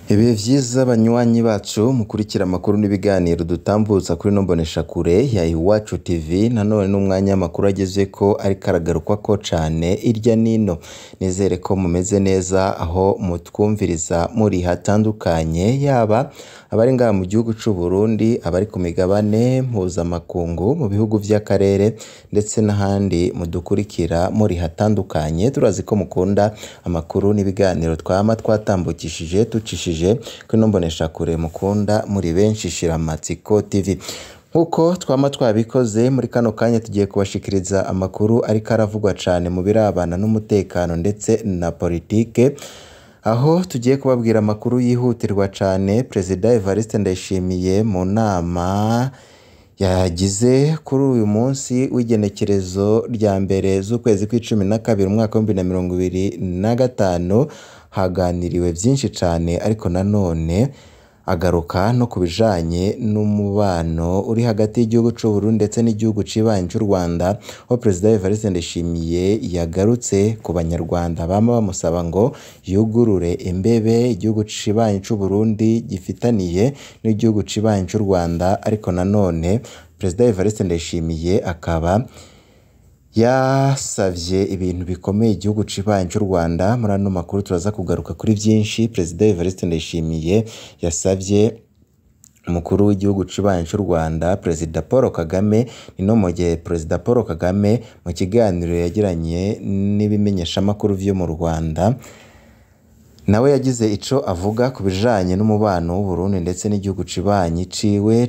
Ibihe vyiza banywanyi bacu mukurikira amakuru n'ibiganiro dutambutsa kuri ino mboneshakure ya Iwacu TV. Nanone n'umwanya w'amakuru agezeko ariko aragarukwako cane irya nino. Nizere ko mumeze neza aho mutwumviriza muri hatandukanye, yaba abari ngaha mu gihugu c'u Burundi, abari ku migabane mpuzamakungu, mu bihugu vy'akarere ndetse n'ahandi mudukurikira muri hatandukanye. Turazi ko mukunda amakuru n'ibiganiro twama twatambukishije tucishije kuri ino mboneshakure mukunda muri benshi, Shiramatsiko TV. Nkuko twama twabikoze, muri kano kanya tugiye kubashikiriza amakuru ariko aravugwa cane mu birabana n'umutekano ndetse na politike, aho tugiye kubabwira amakuru yihutirwa cane. Perezida Evariste Ndayishimiye mu nama yagize kuri uyu munsi w'igenekerezo rya 1 z'ukwezi kw'icumi na kabiri umwaka w'2025, haganiriwe vyinshi cane, ariko nanone agaruka no ku bijanye n'umubano uri hagati y'igihugu c'Uburundi ndetse n'igihugu cibanyi c'u Rwanda, aho Perezida Evariste Ndayishimiye yagarutse ku banyarwanda bama bamusaba ngo yugurure imbebe igihugu cibanyi c'Uburundi gifitaniye n'igihugu cibanyi c'u Rwanda. Ariko nanone Perezida Evariste Ndayishimiye akaba yasavye ibintu bikomeye igihugu cibanyi c'u Rwanda. Muri ano makuru turaza kugaruka kuri vyinshi Perezida Evariste Ndayishimiye yasavye umukuru w'igihugu cibanyi c'u Rwanda, Perezida Paul Kagame. Ni no mu gihe Perezida Paul Kagame mu kiganiro yagiranye n'ibimenyeshamakuru vyo mu Rwanda nawe yagize ico avuga ku bijanye n'umubano w'Uburundi ndetse n'igihugu cibanyi ciwe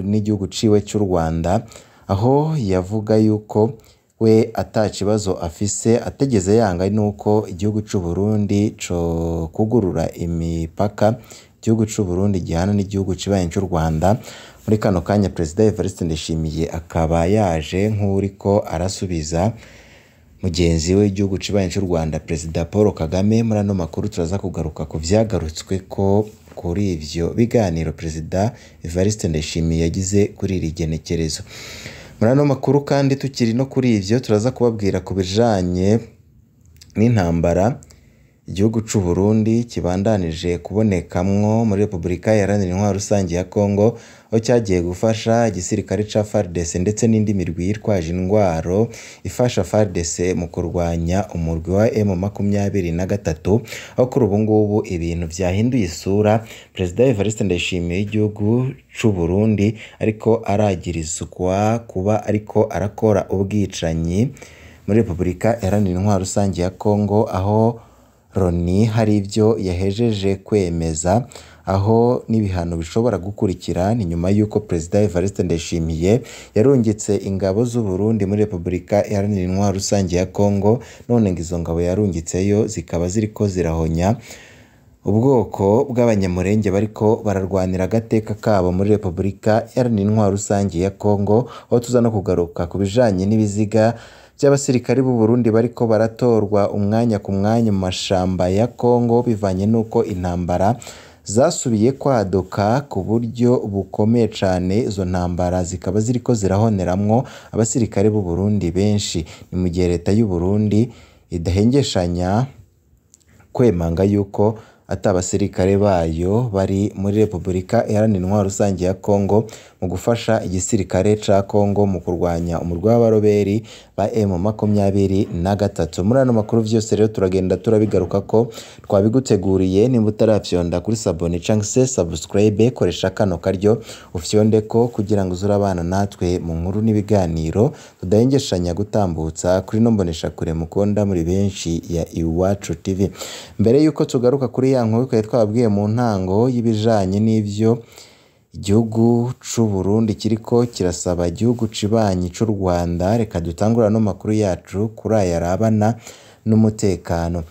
n'igihugu ciwe c'u Rwanda, aho yavuga yuko we ata kibazo afise, atigeze yanga nuko igihugu c'Uburundi co kugurura imipaka igihugu c'Uburundi gihana n'igihugu cibanyi c'u Rwanda. Muri kano kanya Perezida Evariste Ndayishimiye akaba yaje nk'uwuriko arasubiza mugenzi we w'igihugu cibanyi c'u Rwanda, Perezida Paul Kagame. Muri ano makuru turaza kugaruka ku vyagarutsweko kuri ivyo biganiro Perezida Evariste Ndayishimiye yagize kuri iri genekerezo. Muri ano makuru kandi tukiri no kuri ivyo, turaza kubabwira ku bijanye n'intambara igihugu c'u Burundi kibandanije kubonekamwo muri Repubulika Iharanira Intwaro Rusangi ya Kongo, aho cyagiye gufasha igisirikare ca FARDC ndetse n'indi mirwi yitwaje intwaro ifasha FARDC mu kurwanya umurwi wa M23, aho kuri ubu ngubu ibintu vyahinduye isura. Perezida Evariste Ndayishimiye w'igihugu c'u Burundi ariko aragirizwa kuba ariko arakora ubwicanyi muri Repubulika Iharanira Intwaro Rusangi ya Kongo, aho Loni hari ivyo yahejeje kwemeza, aho n'ibihano bishobora gukurikira. Ni nyuma y'uko Perezida Evariste Ndayishimiye yarungitse ingabo z'u Burundi muri Repubulika Iharanira Intwaro Rusangi ya Kongo, none ngo izo ngabo yarungitseyo zikaba ziriko zirahonya ubwoko bw'abanyamurenge bariko bararwanira agateka kabo muri Repubulika Iharanira Intwaro Rusangi ya Kongo, aho tuza no kugaruka ku bijanye n'ibiziga by'abasirikari b'u Burundi bariko baratorwa umwanya ku mwanya mu mashamba ya Kongo, bivanye n'uko intambara zasubiye kwaduka ku buryo bukomeye cane. Izo ntambara zikaba ziriko zirahoneramwo abasirikare b'u Burundi benshi. Ni mu gihe leta y'u Burundi idahengeshanya kwemanga yuko ata basirikare bayo bari muri Repubulika Iharanira Intwaro Rusangi ya Kongo mu gufasha igisirikare ca Kongo mu kurwanya umurwi w'abaroberi ba M23. Muri ano makuru vyose rero turagenda turabigaruka ko twabiguteguriye. Nimba utaravyonda kuri s'abonner canke se subscribe, koresha kano karyo ufyondeko kugira ngo uzurabana natwe mu nkuru n'ibiganiro tudahengeshanya gutambutsa kuri ino mboneshakure mukunda muri benshi ya Iwacu TV. Mbere yuko tugaruka kuri ya nkuru twari twababwiye mu ntango y'ibijanye n'ivyo igihugu c'u Burundi kiriko kirasaba igihugu cibanyi c'u Rwanda, reka dutangure ano makuru yacu kuri aya arabana n'umutekano.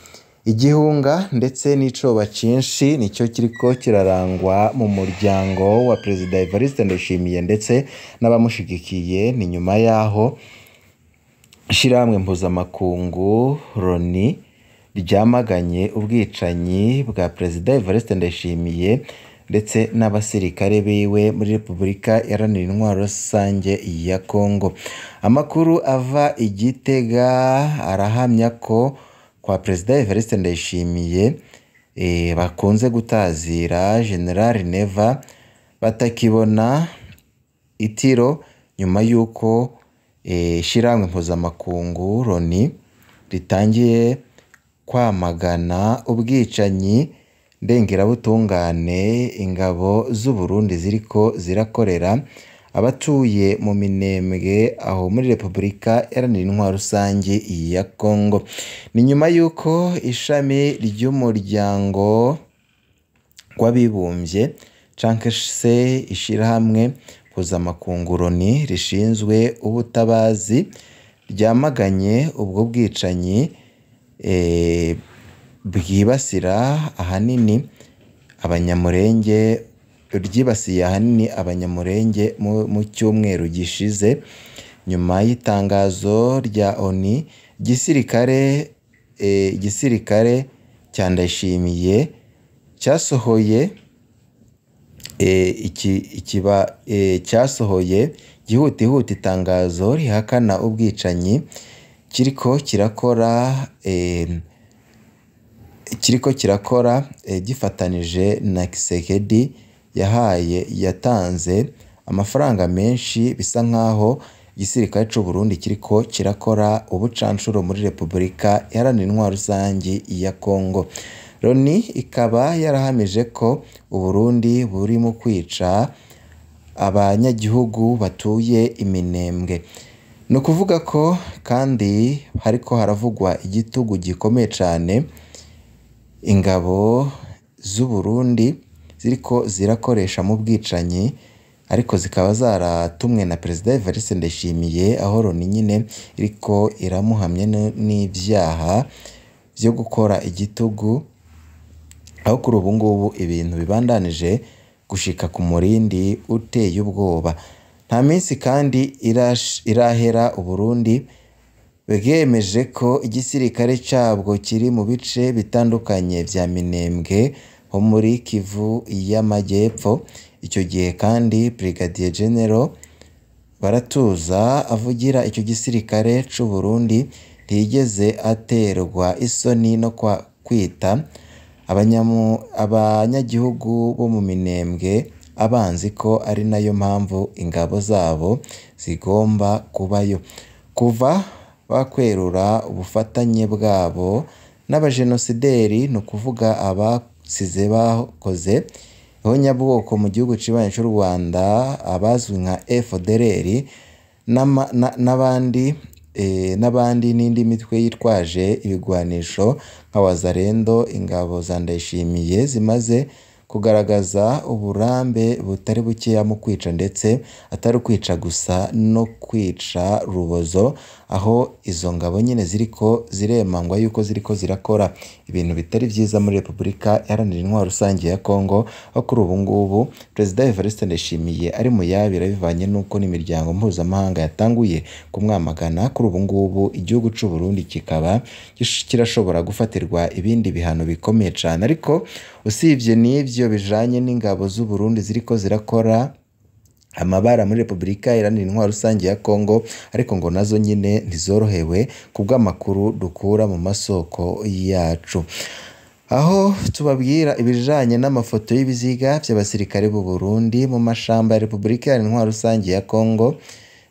Igihunga ndetse n'icoba cinshi nico kiriko kirarangwa mu muryango wa Perezida Evariste Ndayishimiye ndetse n'abamushigikiye. Ni nyuma yaho ishirahamwe mpuzamakungu Loni ryamaganye ubwicanyi bwa Perezida Evariste Ndayishimiye ndetse n'abasirikare biwe muri Repubulika Iharanira Intwaro Rusange ya Kongo. Amakuru ava i Gitega arahamya ko kwa Perezida Evariste Ndayishimiye bakunze gutazira General Neva batakibona itiro nyuma y'uko ishirahamwe mpuzamakungu Loni ritangiye kwamagana ubwicanyi ndengerabutungane ingabo z'u Burundi ziriko zirakorera abatuye mu Minembwe aho muri Repubulika Iharanira Intwaro Rusangi ya Kongo. Ni nyuma y'uko ishami ry'umuryango w'abibumbye canke se ishirahamwe mpuzamakungu Loni rishinzwe ubutabazi ryamaganye ubwo bwicanyi bwibasira ahanini Abanyamurenge, ryibasiye ahanini Abanyamurenge mu cyumweru gishize. Nyuma y'itangazo rya ONU, igisirikare cya Ndayishimiye cyasohoye cyasohoye gihutihuti itangazo rihakana ubwicanyi kiriko kirakora gifatanije na Kisekedi yatanze amafaranga menshi, bisa nkaho igisirikare c'u Burundi kiriko kirakora ubucanshuro muri Repubulika Iharanira Intwaro Rusangi ya Kongo. Loni ikaba yarahamije ko Uburundi buri mu kwica abanyagihugu batuye Iminembwe. Ni ukuvuga ko kandi hariko haravugwa igitugu gikomeye cane ingabo z'u Burundi ziriko zirakoresha mu bwicanyi, ariko zikaba zaratumwe na Perezida Evariste Ndayishimiye, aho Loni nyine iriko iramuhamya n'ivyaha vyo gukora igitugu, aho kuri ubu ngubu ibintu bibandanije gushika ku murindi uteye ubwoba. Nta minsi kandi irahera Uburundi bwemeje ko igisirikare cabwo kiri mu bice bitandukanye vya Minembwe ho muri Kivu y'Amajyepfo. Ico gihe kandi Brigadier General Baratuza avugira ico gisirikare c'u Burundi ntiyigeze aterwa isoni no kwita abanyagihugu bo mu Minembwe abanzi, ko ari nayo mpamvu ingabo zabo zigomba kubayo. Kuva bakwerura ubufatanye bwabo n'abajenosideri, ni ukuvuga abasize bakoze ihonyabwoko mu gihugu cibanyi c'u Rwanda, abazwi nka FDLR n'abandi n'indi mitwe yitwaje ibigwanisho nka Wazalendo, ingabo za Ndayishimiye zimaze kugaragaza uburambe butari bukeya mu kwica, ndetse atari ukwica gusa no kwica rubozo, aho izo ngabo nyine ziriko ziremangwa yuko ziriko zirakora ibintu bitari vyiza muri Repubulika Iharanira Intwaro Rusangi ya Kongo, aho kuri ubu ngubu Perezida Evariste Ndayishimiye ari mu yabira bivanye n'uko n'imiryango mpuzamahanga yatanguye kumwamagana. Kuri ubu ngubu igihugu c'u Burundi kikaba kirashobora gufatirwa ibindi bihano bikomeye cane, ariko usibye n'ivyo bijanye n'ingabo z'u Burundi ziriko zirakora amabara muri Repubulika Iharanira Intwaro Rusangi ya Kongo, ariko ngo nazo nyine ntizorohewe kubw'amakuru dukura mu masoko yacu, aho tubabwira ibijanye n'amafoto y'ibiziga vy'abasirikare b'u Burundi mu mashamba ya Repubulika Iharanira Intwaro Rusangi ya Kongo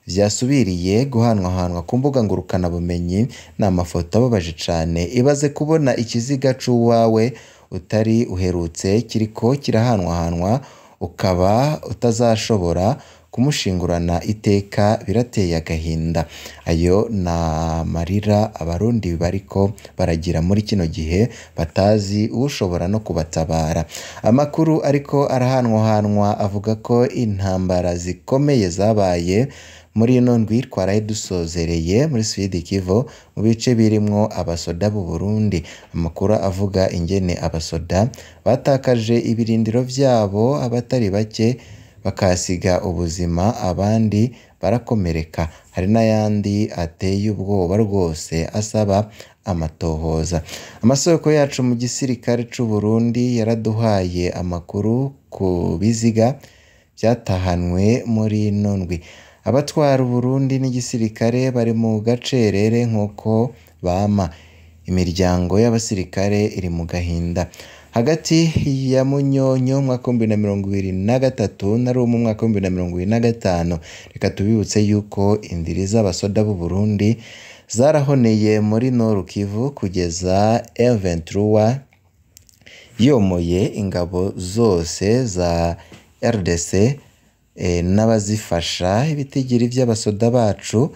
vyasubiriye guhanwahanwa ku mbuga ngurukanabumenyi. Ni amafoto ababaje cane. Ibaze kubona ikiziga c'uwawe utari uherutse kiriko kirahanwahanwa, ukaba utazashobora kumushingurana iteka, birateye agahinda. Ayo ni amarira Abarundi bariko baragira muri kino gihe, batazi ushobora no kubatabara. Amakuru ariko arahanwahanwa avuga ko intambara zikomeye zabaye muri ino ndwi twaraye dusozereye muri Sud Kivu mu bice birimwo abasoda b'u Burundi. Amakuru avuga ingene abasoda batakaje ibirindiro vyabo, abatari bake bakahasiga ubuzima, abandi barakomereka. Hari n'ayandi ateye ubwoba rwose asaba amatohoza. Amasoko yacu mu gisirikare c'u Burundi yaraduhaye amakuru ku biziga vyatahanwe muri ino ndwi. Abatwara Uburundi n'igisirikare bari mu gacerere nk'uko bama. Imiryango y'abasirikare iri mu gahinda. Hagati ya Munyonyo umwaka 2023 na Rumu umwaka 2025, reka tubibutse yuko indiri z'abasoda b'u Burundi zarahoneye muri Nord Kivu kugeza M23 yomoye ingabo zose za RDC n'abazifasha. Ibitigiri vy'abasoda bacu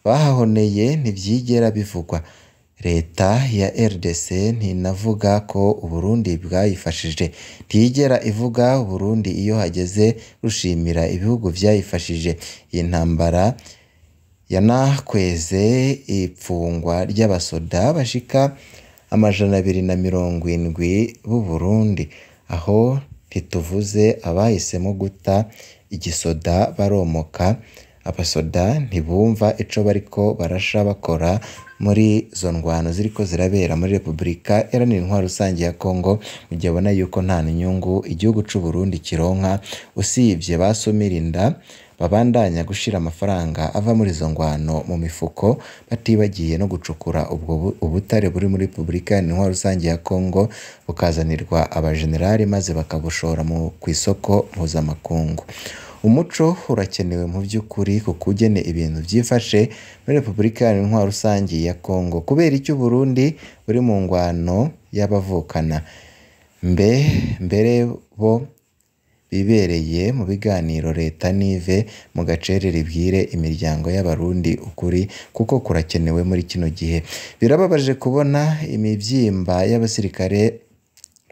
bahahoneye ntivyigera bivugwa. Leta ya RDC ntinavuga ko Uburundi bwayifashije, ntiyigera ivuga Uburundi iyo hageze rushimira ibihugu vyayifashije. Iyi ntambara yanakweze ipfungwa ry'abasoda bashika 270 b'u Burundi, aho ntituvuze abahisemo guta igisoda baromoka. Abasoda ntibumva ico bariko barasha bakora muri izo ndwano ziriko zirabera muri Repubulika Iharanira Intwaro Rusange ya Kongo, mu gihe babona yuko nta nyungu igihugu c'u Burundi kironka usivye basumira inda babandanya gushira amafaranga ava muri izo ngwano mu mifuko, batibagiye no gucukura ubwo ubutare buri muri Repubulika Iharanira Intwaro Rusange ya Kongo bukazanirwa abajenerali maze bakabushora kw'isoko mpuzamakungu. Umuco urakenewe mu vy'ukuri kuko ugene ibintu vyifashe muri Repubulika Iharanira Intwaro Rusange ya Kongo. Kubera icyo Uburundi buri mu ngwano y'abavukana, mbere bo bibereye mu biganiro, leta nive mu gacerere ibwire imiryango y'abarundi ukuri kuko kurakenewe muri kino gihe. Birababaje kubona imivyimba y'abasirikare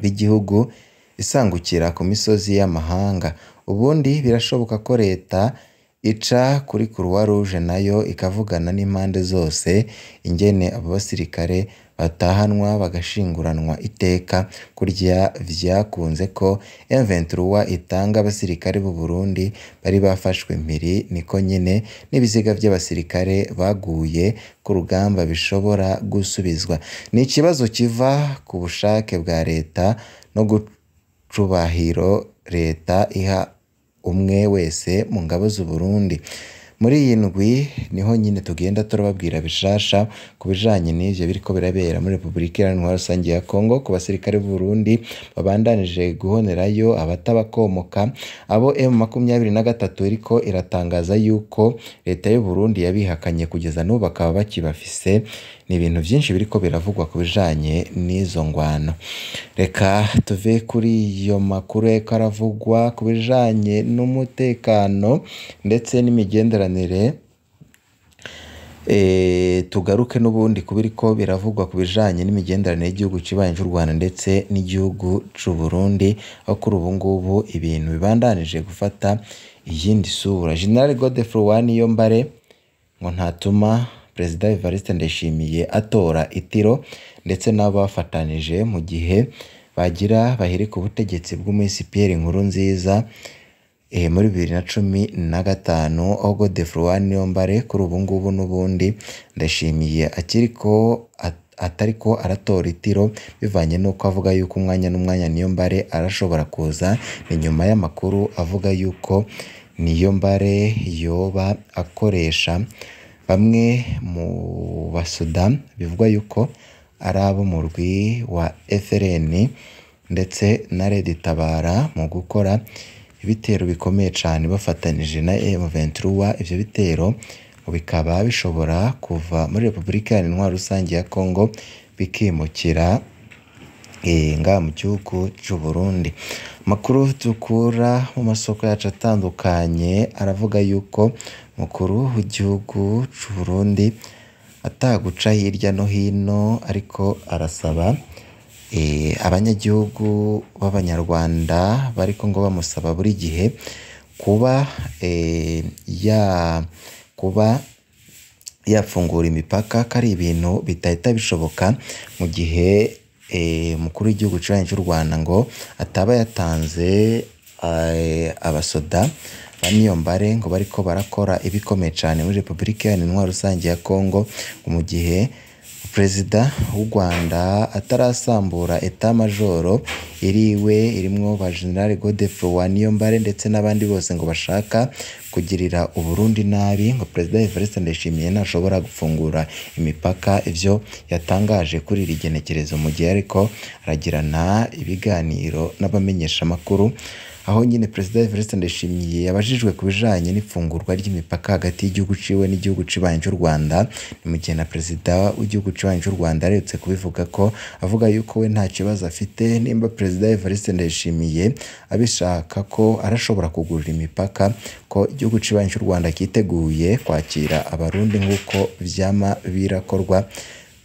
b'igihugu isangukira ku misozi y'amahanga. Ubundi birashoboka ko leta ica kuri Croix Rouge nayo ikavugana n'impande zose ingene abo basirikare batahanwa bagashinguranwa iteka, kurya vyakunze ko M23 itanga abasirikare b'u Burundi bari bafashwe mpiri, niko nyene n'ibiziga vy'abasirikare baguye ku rugamba bishobora gusubizwa. Ni ikibazo kiva ku bushake bwa leta no gucubahiro leta iha umwe wese mu ngabo z'u Burundi. Muri iyi ndwi niho nyine tugenda turababwira bishasha ku bijanye n'ivyo biriko birabera muri Repubulika Iharanira Intwaro Rusange ya Kongo, ku basirikare b'u Burundi babandanije guhonerayo abatabakomoka, abo M23 iriko iratangaza yuko leta y'u Burundi yabihakanye kugeza n'ubu bakaba bakibafise. Ni ibintu vyinshi biriko biravugwa ku bijanye n'izo ngwano. Reka tuve kuri iyo makuru yariko aravugwa ku bijanye n'umutekano ndetse n'imigenderanire, tugaruke n'ubundi ku biriko biravugwa ku bijanye n'imigenderanire y'igihugu kibanyi c'u Rwanda ndetse n'igihugu c'u Burundi, aho kuri ubu ngubu ibintu bibandanije gufata iyindi sura. General Godefroid Niyombare ngo ntatuma Perezida Evariste Ndayishimiye atora itiro ndetse n'abafatanije mu gihe bagira bahirika ubutegetsi bw'umwisi Pierre Nkurunziza muri 2015, aho Godefroid Niyombare kuri ubu ngubu n'ubundi Ndayishimiye akiriko atariko aratora itiro, bivanye n'uko avuga yuko umwanya n'umwanya Niyombare arashobora kuza. Ni nyuma y'amakuru avuga yuko Niyombare yoba akoresha bamwe mu basoda bivugwa yuko ari abo mu murwi wa FRN ndetse na Red Tabara mu gukora ibitero bikomeye cane bafatanije na M23. Ivyo bitero bikaba bishobora kuva muri Repubulika Iharanira Intwaro Rusange ya Kongo bikimukira ngaha mu gihugu c'u Burundi. Amakuru dukura mu masoko yacu atandukanye aravuga yuko mukuru w'igihugu c'u Burundi ataguca hirya no hino, ariko arasaba abanyagihugu b'abanyarwanda bariko ngo bamusaba buri gihe kuba kuba yafungura imipaka, ko ari ibintu bitahita bishoboka mu gihe umukuru w'igihugu kibanyi c'u Rwanda ngo ataba yatanze abasoda ba Niyombare ngo bariko barakora ibikomeye cane muri Repubulika Iharanira Intwaro Rusange ya Kongo, mu gihe Perezida w'u Rwanda atarasambura etat majoro iriwe irimwo ba General Godefroid Niyombare ndetse n'abandi bose ngo bashaka kugirira Uburundi nabi, ngo Perezida Evariste Ndayishimiye ntashobora gufungura imipaka, ivyo yatangaje kuri iri genekerezo mu gihe ariko aragirana ibiganiro n'abamenyeshamakuru, aho nyine Perezida Evariste Ndayishimiye yabajijwe ku bijanye n'ifungurwa ry'imipaka hagati y'igihugu ciwe n'igihugu cibanyi c'u Rwanda. Ni mu gihe na Perezida w'igihugu cibanyi c'u Rwanda aherutse kubivuga ko avuga yuko we nta kibazo afite nimba Perezida Evariste Ndayishimiye abishaka ko arashobora kugurura imipaka, ko igihugu cibanyi c'u Rwanda kiteguye kwakira Abarundi nk'uko vyama birakorwa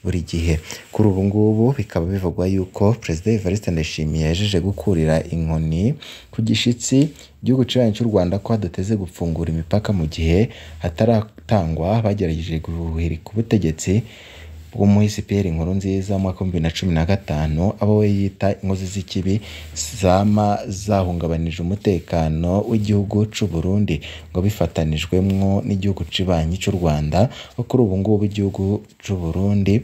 buri gihe. Kuri ubu ngubu bikaba bivugwa yuko Perezida Evariste Ndayishimiye yahejeje gukurira inkoni ku gishitsi igihugu cibanyi c'u Rwanda ko hadateze gupfungura imipaka mu gihe hataratangwa bagerageje guhirika ubutegetsi bw'umuhisi Pierre Nkurunziza mu mwaka w'ibihumbi bibiri na cumi na gatanu, abo we yita inkozi z'ikibi zama zahungabanije umutekano w'igihugu c'u Burundi, ngo bifatanijwemwo n'igihugu cibanyi c'u Rwanda, aho kuri ubu ngubu igihugu c'u Burundi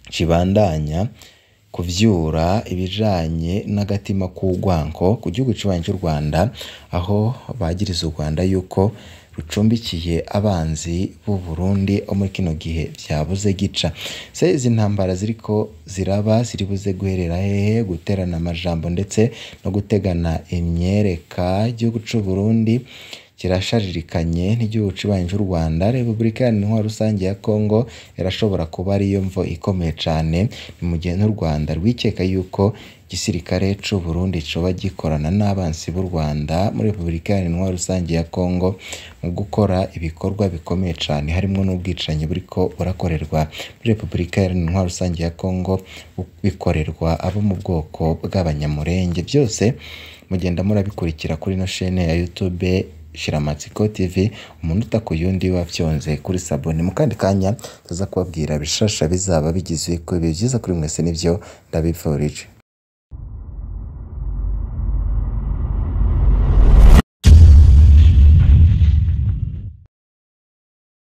kibandanya kuvyura ibijanye n'agatima k'urwanko ku gihugu cibanyi c'u Rwanda, aho bagiriza u Rwanda yuko rucumbikiye abanzi b'u Burundi muri kino gihe vyabuze gica. Se izi ntambara ziriko ziraba ziribuze guherera hehe? Guterana amajambo ndetse no gutegana imyereka, igihugu c'u Burundi kirasharirikanye n'igihugu cibanyi c'u Rwanda. Repubulika Iharanira Intwaro Rusange ya Kongo irashobora kuba ariyo mvo ikomeye cane, ni mu gihe n'u Rwanda rwikeka yuko igisirikare c'u Burundi coba gikorana n'abansi b'u Rwanda muri Repubulika Iharanira Intwaro Rusange ya Kongo mu gukora ibikorwa bikomeye cane, harimwo n'ubwicanyi buriko burakorerwa muri Repubulika Iharanira Intwaro Rusange ya Kongo, bikorerwa abo mu bwoko bw'Abanyamurenge. Vyose mugenda murabikurikira kuri ino shene ya YouTube Shiramatsiko TV, umunota ku yundi wafyonze kuri sabone. Mu kandi kanya tuza kubabwira bishasha bizaba bigizwe, ko ibihe vyiza kuri mwese nivyo ndabipfurije.